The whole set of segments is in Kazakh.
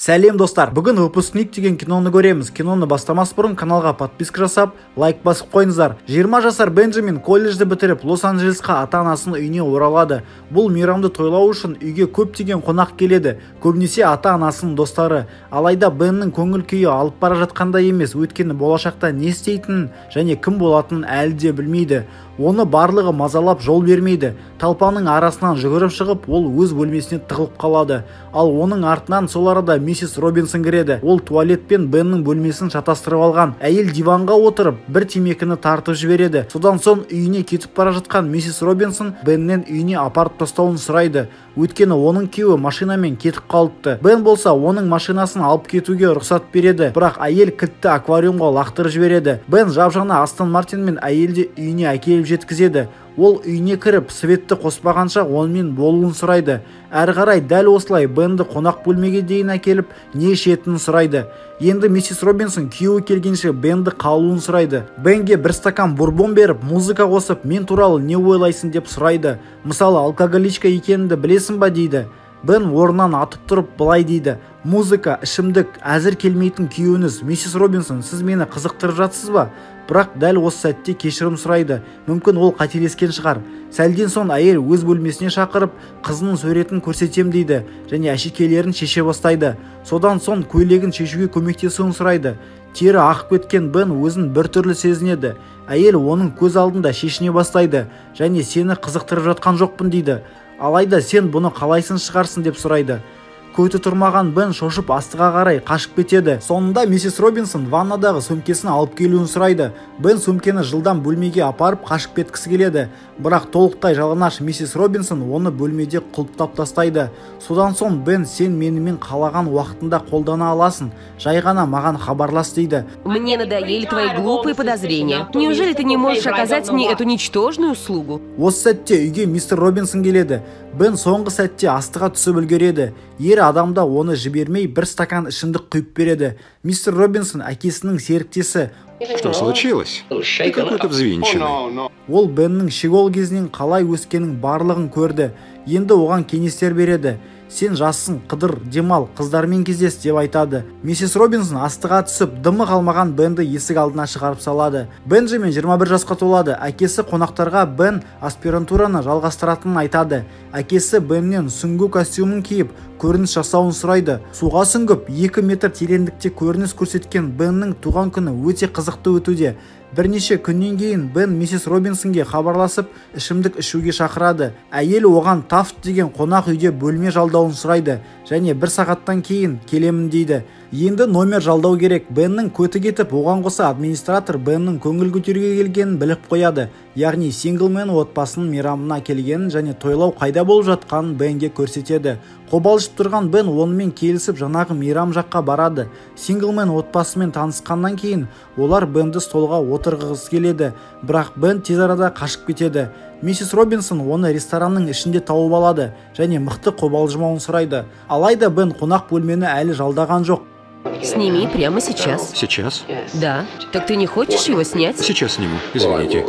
Сәлем, достар! Бүгін «Выпускник» деген киноны көреміз. Киноны бастамас бұрын каналға подписка жасап, лайк басып қойыңыздар. 20 жасар Бенджамин колледжді бітіріп, Лос-Анджелесқа ата-анасының үйіне оралады. Бұл мейрамды тойлау үшін үйге көптеген қонақ келеді. Көбінесе ата-анасының достары. Алайда Беннің көңіл күйі алып бара жатқандай емес, өйткені болашақта не істейтінін және кім болатынын әлі де білмейді. Оны барлығы мазалап, жол бермейді. Толпаның арасынан жүгіріп шығып, ол өз бөлмесіне тығылып қалады. Ал оның артынан сол арада миссис Робинсон кіреді. Ол туалет пен Беннің бөлмесін шатастырып алған. Әйел диванға отырып, бір темекіні тартып жібереді. Содан соң үйіне кетіп бара жатқан миссис Робинсон Беннен үйіне апарып тастауын сұрайды. Өйткені оның күйеуі машинамен кетіп қалыпты. Бен болса, оның машинасын алып кетуге рұқсат береді. Бірақ әйел кілтті аквариумға лақтырып жібереді. Бен жап-жаңа Астон Мартинмен әйелді үйіне әкеліп жеткізеді. Ол үйіне кіріп, светті қоспағанша онымен болуын сұрайды. Әрі қарай дәл осылай Бенді қонақ бөлмеге дейін әкеліп, не ішетінін сұрайды. Енді миссис Робинсон күйеуі келгенше Бенді қалуын сұрайды. Бенге бір стакан бурбон беріп, музыка қосып, мен туралы не ойлайсың деп сұрайды. Мысалы, алкоголичка екенімді білесің ба дейді. Бен орнынан атып тұрып, былай дейді: «Музыка, ішімдік, әзір келмейтін күйеуіңіз. Миссис Робинсон, сіз мені қызықтырып жатсыз ба?» Бірақ дәл осы сәтте кешірім сұрайды. Мүмкін, ол қателескен шығар. Сәлден соң әйел өз бөлмесіне шақырып, қызының суретін көрсетем дейді және әшекейлерін шеше бастайды. Содан соң көйлегін шешуге көмектесуін сұрайды. Тері ағып кеткен Бен өзін біртүрлі сезінеді. Әйел оның көз алдында шешіне бастайды және сені қызықтырып жатқан жоқпын дейді. Алайда сен бұны қалайсың шығарсың деп сұрайды. Көті тұрмаған Бен шошып, астыға қарай қашып кетеді. Соңында миссис Робинсон ваннадағы сөмкесін алып келуін сұрайды. Бен сөмкені жылдам бөлмеге апарып, қашып кеткісі келеді. Бірақ толықтай жалаңаш миссис Робинсон оны бөлмеде құлыптап тастайды. Содан соң Бен сен менімен қалаған уақытында қолдана аласың, жай ғана маған хабарлас дейді. Мне надоели твои глупые подозрения. Неужели ты не можешь оказать мне эту ничтожную услугу? Осы сәтте үйге мистер Робинсон келеді. Бен соңғы сәтте астыға түсіп үлгереді. Ер адам да оны жібермей, бір стакан ішімдік құйып береді. Мистер Робинсон әкесінің серіктесі. Что случилось? Ты какой-то взвинченный. Ол Беннің щегол кезінен қалай өскенін барлығын көрді. Енді оған кеңестер береді. Сен жассың, қыдыр, демал, қыздармен кездес деп айтады. Миссис Робинсон астыға түсіп, дымы қалмаған Бенді есік алдына шығарып салады. Бенджамин 21 жасқа толады. Әкесі қонақтарға Бен аспирантураны жалғастыратынын айтады. Әкесі Беннен сүңгу костюмін киіп, көрініс жасауын сұрайды. Суға сүңгіп, 2 метр тереңдікте көрініс көрсеткен Беннің туған күні өте қызықты өтуде. Бірнеше күннен кейін Бен миссис Робинсонге хабарласып, ішімдік ішуге шақырады. Әйел оған Тафт деген қонақ үйде бөлме жалдауын сұрайды және бір сағаттан кейін келемін дейді. Енді номер жалдау керек. Беннің көті кетіп, оған қоса администратор Беннің көңіл көтеруге келгенін біліп қояды. Яғни Синглмен отбасының мейрамына келгенін және тойлау қайда болып жатқанын Бенге көрсетеді. Қобалжып тұрған Бен онымен келісіп, жаңағы мейрам жаққа барады. Синглмен отбасымен танысқаннан кейін олар Бенді столға отырғызғысы келеді. Бірақ Бен тез арада қашып кетеді. Миссис Робинсон оны ресторанның ішінде тауып алады және мықты қобалжымауын сұрайды. Алайда Бен қонақ бөлмені әлі жалдаған жоқ. Сними прямо сейчас. Сейчас? Да. Так ты не хочешь его снять? Сейчас сниму. Извините.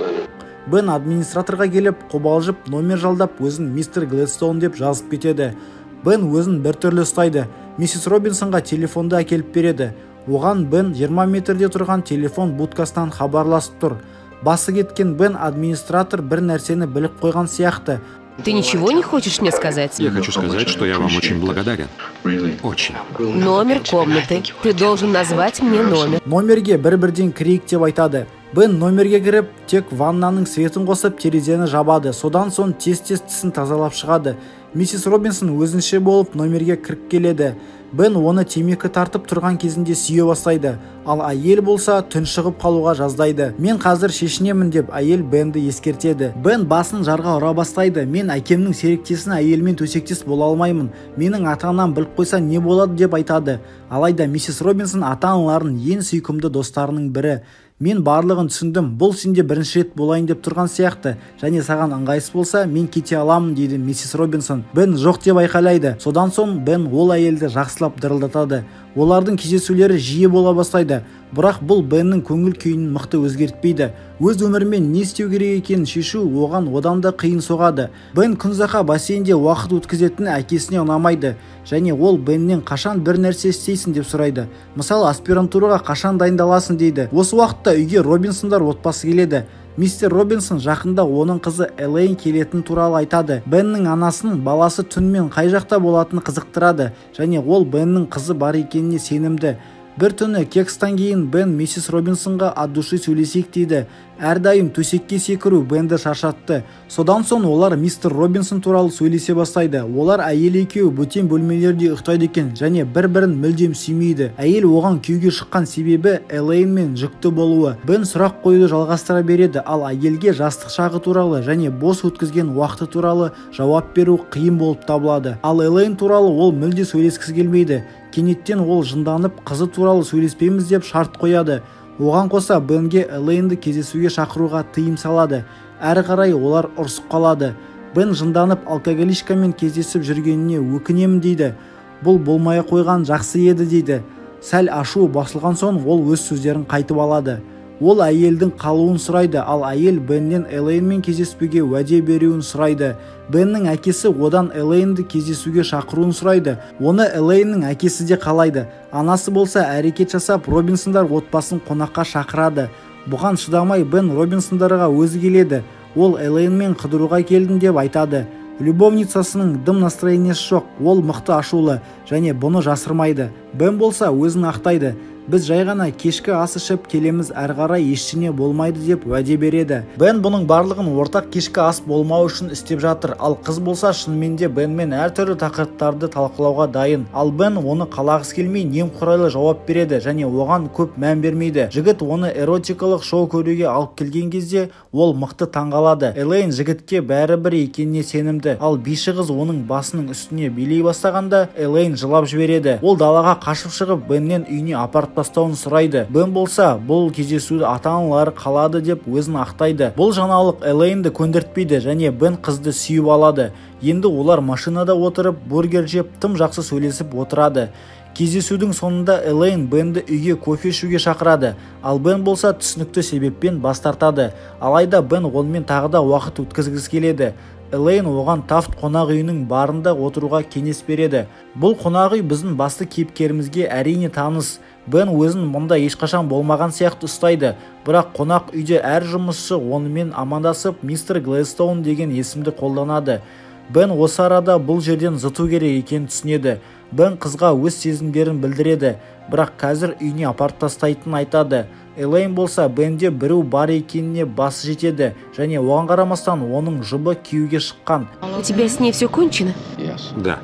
Бен администраторға келіп, қобалжып, номер жалдап, өзін мистер Глэдстоун деп жазып кетеді. Бен өзін біртүрлі ұстайды. Миссис Робинсонға телефонды әкеліп береді. Оған Бен 20 метрде тұрған телефон будкасынан хабарласып тұр. Басы кеткен Бен администратор бір нәрсені біліп қойған сияқты. Ты ничего не хочешь мне сказать? Я хочу сказать, что я вам очень благодарен. Очень. Номер комнаты. Ты должен назвать мне номер. Номерге бір-бірден кірейік деп айтады. Бен номерге кіріп, тек ваннаның светін қосып, терезені жабады. Содан соң тез-тез тісін тазалап шығады. Миссис Робинсон өзінше болып номерге кіріп келеді. Бен оны темекі тартып тұрған кезінде сүйе бастайды. Ал әйел болса, тұншығып қалуға жаздайды. Мен қазір шешінемін деп әйел Бенді ескертеді. Бен басын жарға ұра бастайды. Мен әкемнің серіктесінің әйелімен төсектес бола алмаймын. Менің ата-анам біліп қойса, не болады деп айтады. Алайда миссис Робинсон ата-аналарының ең сүйкімді достарының бірі. Мен барлығын түсіндім, бұл сенде бірінші рет болайын деп тұрған сияқты және саған ыңғайсыз болса, мен кете аламын, дейді миссис Робинсон. Бен жоқ деп айқайлайды. Содан соң Бен ол әйелді жақсылап дырылдатады. Олардың кездесулері жиі бола бастайды, бірақ бұл Беннің көңіл күйін мықты өзгертпейді. Өз өмірімен не істеу керек екенін шешу оған одан да қиын соғады. Бен күнзақа бассейнде уақыт өткізетін әкесіне ұнамайды және ол Беннен қашан бір нәрсе істейсің деп сұрайды. Мысалы, аспирантураға қашан дайындаласың дейді. Осы уақытта үйге Робинсондар отбасы келеді. Мистер Робинсон жақында оның қызы Элейн келетін туралы айтады. Беннің анасын баласы түнмен қай жақта болатыны қызықтырады және ол Беннің қызы бар екеніне сенімді. Бір түні кекстан кейін Бен миссис Робинсонға от души сөйлесейік дейді. Әрдайым төсекке секіру Бенді шаршатты. Содан соң олар мистер Робинсон туралы сөйлесе бастайды. Олар әйел екеуі бөтен бөлмелерде ұйықтайды екен және бір-бірін мүлдем сүймейді. Әйел оған күйеуге шыққан себебі Элейнмен жүкті болуы. Бен сұрақ қоюды жалғастыра береді, ал әйелге жастық шағы туралы және бос өткізген уақыты туралы жауап беру қиын болып табылады. Ал Элейн туралы ол мүлде сөйлескісі келмейді. Кенеттен ол жынданып, қызы туралы сөйлеспейміз деп шарт қояды. Оған қоса Бенге Элейнді кездесуге шақыруға тыйым салады. Әрі қарай олар ұрысып қалады. Бен жынданып алкоголичкамен кездесіп жүргеніне өкінемін дейді. Бұл болмай қойған жақсы еді дейді. Сәл ашуы басылған соң ол өз сөздерін қайтып алады. Ол әйелдің қалуын сұрайды, ал әйел Беннен Элейнмен кездеспеуге уәде беруін сұрайды. Беннің әкесі одан Элейнді кездесуге шақыруын сұрайды. Оны Элейннің әкесі де қалайды. Анасы болса әрекет жасап, Робинсондар отбасын қонаққа шақырады. Бұған шыдамай Бен Робинсондарға өзі келеді. Ол Элейнмен қыдыруға келдім деп айтады. Любовницасының дым настроениесі жоқ, ол мықты ашулы және бұны жасырмайды. Бен болса өзін ақтайды. Біз жай ғана кешкі ас ішіп келеміз, әрі қарай ештеңе болмайды деп уәде береді. Бен бұның барлығын ортақ кешкі ас болмау үшін істеп жатыр, ал қыз болса шынымен де Бенмен әртүрлі тақырыптарды талқылауға дайын. Ал Бен оны қалағысы келмей немқұрайлы жауап береді және оған көп мән бермейді. Жігіт оны эротикалық шоу көруге алып келген кезде ол мықты таңғалады. Элейн жігітке бәрібір екеніне сенімді, ал биші қыз оның басының үстіне билей бастағанда Элейн жылап жібереді. Ол далаға қашып шығып Беннен үйіне апарып тастауын сұрайды. Бен болса бұл кездесуді ата-аналары қалады деп өзін ақтайды. Бұл жаңалық Элейнді көндіртпейді және Бен қызды сүйіп алады. Енді олар машинада отырып бургер жеп тым жақсы сөйлесіп отырады. Кездесудің соңында Элейн Бенді үйге кофе ішуге шақырады, ал Бен болса түсінікті себеппен бас тартады. Алайда Бен онымен тағы да уақыт өткізгісі келеді. Элейн оған Тафт қонақ үйінің барында отыруға кеңес береді. Бұл қонақ үй біздің басты кейіпкерімізге әрине таныс. Бен өзін мұнда ешқашан болмаған сияқты ұстайды, бірақ қонақ үйде әр жұмысшы онымен амандасып, мистер Глэстоун деген есімді қолданады. Бен осы арада бұл жерден зыту керек екенін түсінеді. Бен қызға өз сезімдерін білдіреді, бірақ қазір үйіне апарып тастайтынын айтады. Элейн болса Бенде біреу бар екеніне басы жетеді және оған қарамастан оның жұбы күйеуге шыққан. У тебя с ней все кончено? Да.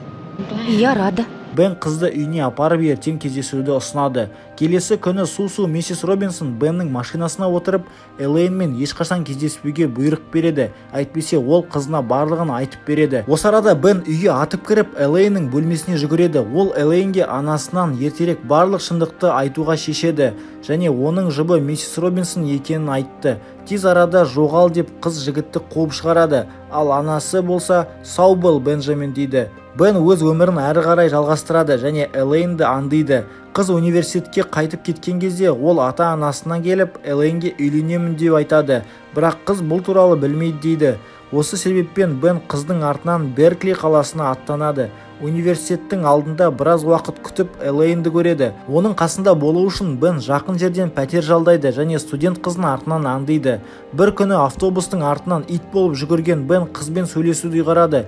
Я рада. Бен қызды үйіне апарып ертең кездесуді ұсынады. Келесі күні Сусу миссис Робинсон Беннің машинасына отырып, Элейнмен ешқашан кездеспеуге бұйрық береді. Әйтпесе ол қызына барлығын айтып береді. Осы арада Бен үйге атып кіріп, Элейннің бөлмесіне жүгіреді. Ол Элейнге анасынан ертерек барлық шындықты айтуға шешеді және оның жұбы миссис Робинсон екенін айтты. Тез арада жоғал деп қыз жігітті қуып шығарады, ал анасы болса сау бол, Бенджамин дейді. Бен өз өмірін әрі қарай жалғастырады және Элейнді аңдиды. Қыз университетке қайтып кеткен кезде ол ата-анасынан келіп Элейнге үйленемін деп айтады, бірақ қыз бұл туралы білмейді дейді. Осы себеппен Бен қыздың артынан Беркли қаласына аттанады. Университеттің алдында біраз уақыт күтіп Элейнді көреді. Оның қасында болу үшін Бен жақын жерден пәтер жалдайды және студент қыздың артынан аңдиды. Бір күні автобустың артынан ит болып жүгірген Бен қызбен сөйлесуді ұйғарады.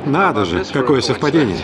Надо же, какое совпадение.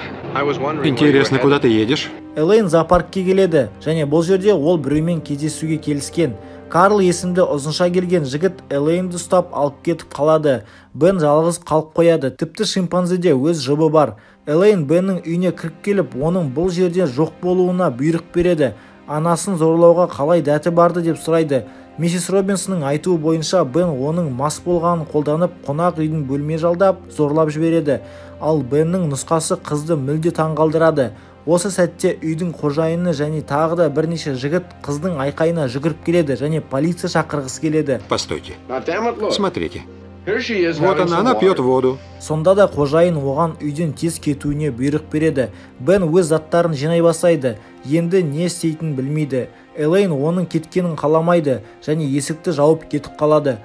Интересно, куда ты едешь? Элейн зоопаркке келеді және бұл жерде ол біреумен кездесуге келіскен. Карл есімді ұзынша келген жігіт Элейнді ұстап алып кетіп қалады. Бен жалғыз қалып қояды. Тіпті шимпанзеде өз жұбы бар. Элейн Беннің үйіне кіріп келіп, оның бұл жерде жоқ болуына бұйрық береді. Анасын зорлауға қалай дәті барды деп сұрайды. Миссис Робинсонның айтуы бойынша Бен оның мас болғанын қолданып, қонақ үйдің бөлме жалдап, зорлап жібереді. Ал Беннің нұсқасы қызды мүлде таңғалдырады. Осы сәтте үйдің қожайыны және тағы да бірнеше жігіт қыздың айқайына жүгіріп келеді және полиция шақырғысы келеді. Постойте. Смотрите. Вот она, она пьет воду. Сонда да қожайын оған үйден тез кетуіне бұйрық береді. Бен өз заттарын жинай бастайды. Енді не істейтінін білмейді. Элейн оның кеткенін қаламайды және есікті жауып кетіп қалады.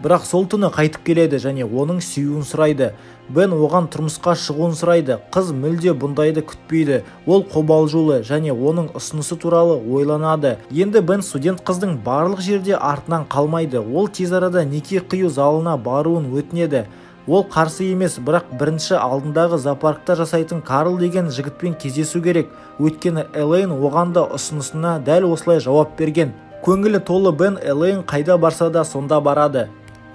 Бірақ сол түні қайтып келеді және оның сүюін сұрайды. Бен оған тұрмысқа шығуын сұрайды. Қыз мүлде бұндайды күтпейді. Ол қобалжулы және оның ұсынысы туралы ойланады. Енді Бен студент қыздың барлық жерде артынан қалмайды. Ол тез арада неке қию залына баруын өтінеді. Ол қарсы емес, бірақ бірінші алдындағы зоопаркта жасайтын Карл деген жігітпен кездесу керек. Өйткені Элейн оған да ұсынысына дәл осылай жауап берген. Көңілі толы Бен Элейн қайда барса да сонда барады.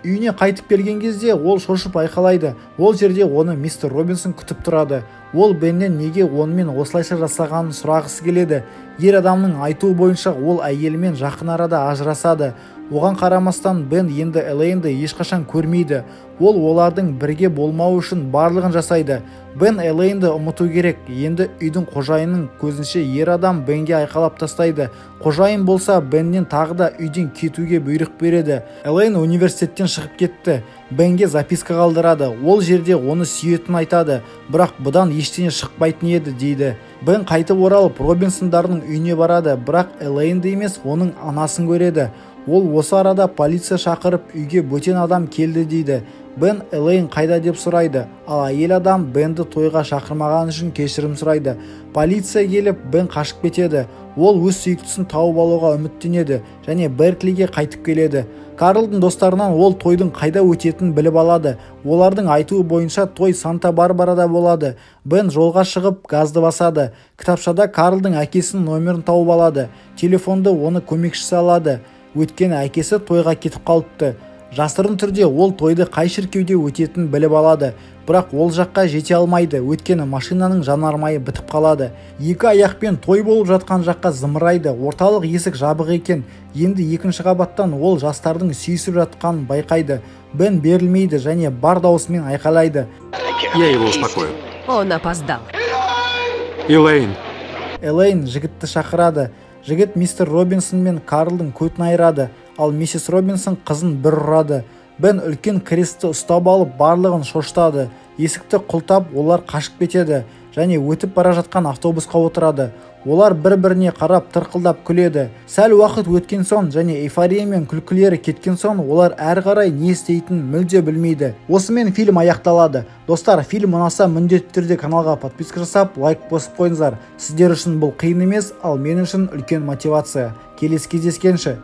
Үйіне қайтып келген кезде ол шошып айқайлайды. Ол жерде оны мистер Робинсон күтіп тұрады. Ол Беннен неге онымен осылайша жасағанын сұрағысы келеді. Ер адамның айтуы бойынша ол әйелімен жақын арада ажырасады. Оған қарамастан Бен енді Элейнді ешқашан көрмейді. Ол олардың бірге болмауы үшін барлығын жасайды. Бен Элейнді ұмыту керек. Енді үйдің қожайынының көзінше ер адам Бенге айқайлап тастайды. Қожайын болса Беннен тағы да үйден кетуге бұйрық береді. Элейн университеттен шығып кетті. Бенге записка қалдырады. Ол жерде оны сүйетінін айтады. Бірақ бұдан ештеңе шықпайтын еді дейді. Бен қайтып оралып Робинсондардың үйіне барады, бірақ Элейнді емес, оның анасын көреді. Ол осы арада полиция шақырып үйге бөтен адам келді дейді. Бен Элейн қайда деп сұрайды, ал әйел адам Бенді тойға шақырмаған үшін кешірім сұрайды. Полиция келіп Бен қашып кетеді. Ол өз сүйіктісін тауып алуға үміттенеді және Берклиге қайтып келеді. Карлдың достарынан ол тойдың қайда өтетінін біліп алады. Олардың айтуы бойынша той Санта-Барбарада болады. Бен жолға шығып газды басады. Кітапшада Карлдың әкесінің номерін тауып алады. Телефонды оны көмекшісі алады. Өйткені әкесі тойға кетіп қалыпты. Жасырын түрде ол тойды қай шіркеуде өтетінін біліп алады. Бірақ ол жаққа жете алмайды, өйткені машинаның жанармайы бітіп қалады. Екі аяқпен той болып жатқан жаққа зымырайды. Орталық есік жабық екен. Енді екінші қабаттан ол жастардың сүйісіп жатқанын байқайды. Бен берілмейді және бар даусымен айқайлайды. Я его успокою. Он опоздал. Элейн. Элейн жігітті шақырады. Жігіт мистер Робинсон мен Карлдың көтін айырады, ал миссис Робинсон қызын бір ұрады. Бен үлкен кресті ұстап алып барлығын шошытады. Есікті құлтап олар қашып кетеді және өтіп бара жатқан автобусқа отырады. Олар бір-біріне қарап тырқылдап күледі. Сәл уақыт өткен соң және эйфория мен күлкілері кеткен соң олар әрі қарай не істейтінін мүлде білмейді. Осымен фильм аяқталады. Достар, фильм ұнаса міндетті түрде каналға подписка жасап, лайк басып қойыңыздар. Сіздер үшін бұл қиын емес, ал мен үшін үлкен мотивация. Келесі кездескенше.